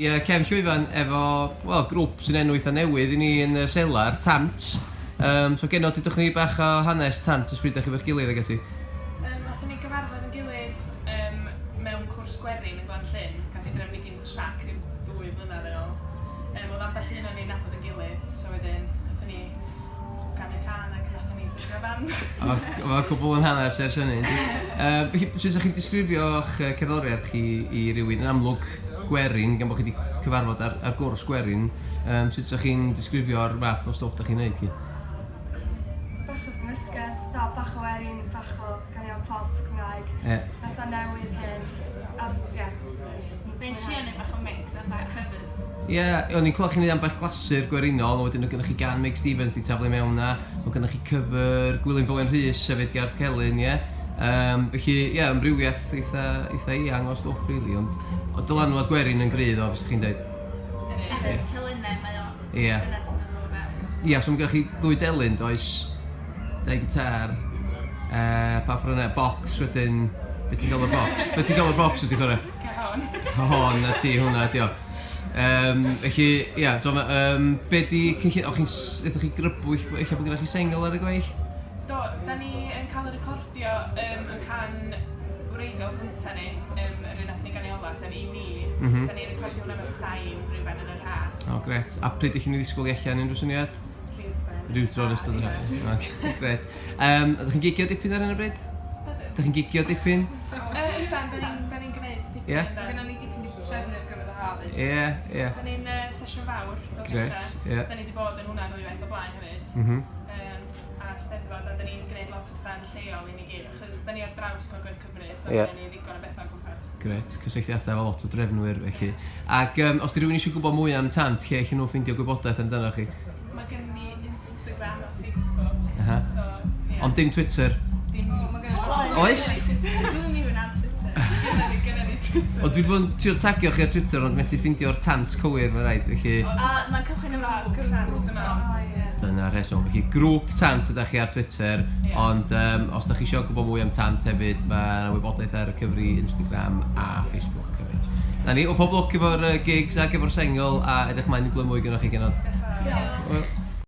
Ie, cefn llwyfan efo, wel, grwp sy'n enw eitha newydd i ni yn y selar, Tant. Um, so genod, dudwch ni bach o hanes Tant, os pryd ydych chi efo'ch gilydd ag ati. Nathon ni gyfarfod yn gilydd um, mewn cwrs gwerin yn Glan Llyn, gath ei drefnu gin Trac rhyw ddwy flynedd yn ôl. Um, oedd ambell un o'n ni'n nabod yn gilydd, so wedyn nathon ni ganu cân ac nathon ni ffurfio band. Mae'r cwbl yn hanes ers hynny, yndi? Felly, sut ydych chi'n disgrifio'ch cerddoriaeth chi i rywun? Yn amlwg, gwerin, gan bod chi wedi cyfarfod ar, ar gwrs gwerin, sut ydych chi'n disgrifio'r fath o stwff ydych chi'n neud chi? Bach o gymysgedd, fatha bach o werin, bach o ganeuon pop Cymraeg. Ie. Fatha newydd hen, jyst, a ie. Fe'n trio neud bach o mix fatha covers. Ie, o'n i'n clywed chi'n neud ambell glasur gwerinol, a wedyn oedd gennych chi gan Meic Stevens 'di taflu mewn 'na, oedd gennych chi cover Gwilym Bowen Rhys hefyd Garth Celyn, ie? Yym, felly, ie, amrywiaeth eitha, eitha eang o stwff rili, ond oedd dylanwad gwerin yn gryf ddo, fysa chi'n deud? Efo'r telynau mae o... Ie. Dyna sy'n dod o fewn. Ie, so mae gennych chi ddwy delyn, does? Dau gitar, pa ffrynau, bocs wedyn, be ti'n galw'r bocs? Be ti'n galw'r bocs wyt ti'n chwarae? Cajon. Cajon, na ti, hwnna ydi o. Felly, ie, so ma', be 'di cynllun, o'ch chi'n, ydych chi grybwyll, ella bod gennych chi sengl ar y gweill? Do, da ni yn cael y recordio yn can wreiddiol cynta ni, yr un nath ni ganu ola, sef I Ni. Da ni'n recordio hwnna efo sain rhywben yn yr ha. O, gret. A pryd ydych chi'n ei ddisgwyl i allan, unrhyw syniad? Rhywben. Rhyw dro yn ystod yr haf. Oce, gret. Ydych chi'n gigio dipyn ar hyn o bryd? Ydych chi'n gigio dipyn? Yndan, da ni'n da ni gwneud dipyn. Ie? Yndan. Mae gennym ni dipyn wedi trefnu ar gyfer y haf hefyd. Ie, ie. Da ni'n sesiwn fawr, Gret, ie. Da ni wedi bod yn hwnna ddwywaith o blaen hefyd. A Steddfod, a da ni'n gwneud lot o pethau'n lleol i ni gyd, achos da ni ar draws Gogledd Cymru, so Ie. yeah. ni ddigon o bethau o gwmpas. Gret, cysylltiadau efo lot o drefnwyr felly. Ac os 'di rhywun eisiau gwybod mwy am Tant, lle allan nhw ffeindio gwybodaeth amdano chi? Mae gen ni Instagram a Facebook, so ie. Ond dim Twitter? Dim. O, mae genna ni Oes? Dwi'm even ar Twitter. Gynna ni Twitter. Wel, dwi 'di bod yn trio tagio chi ar Twitter ond methu ffeindio'r Tant cywir, mae'n rhaid, felly... O, mae'n cychwyn efo Grŵp Tant, dwi'n meddwl. Dyna'r rheswm. Felly, grŵp Tant ydach chi ar Twitter, Ie. ond os dach chi isio gwybod mwy am Tant hefyd, mae 'na wybodaeth ar y cyfri Instagram a Facebook hefyd. 'Na ni, wel pob lwc efo'r gigs ac efo'r sengl, a edrych ymlaen i glywed mwy gynnoch chi genod. Diolch yn fawr. Hwyl.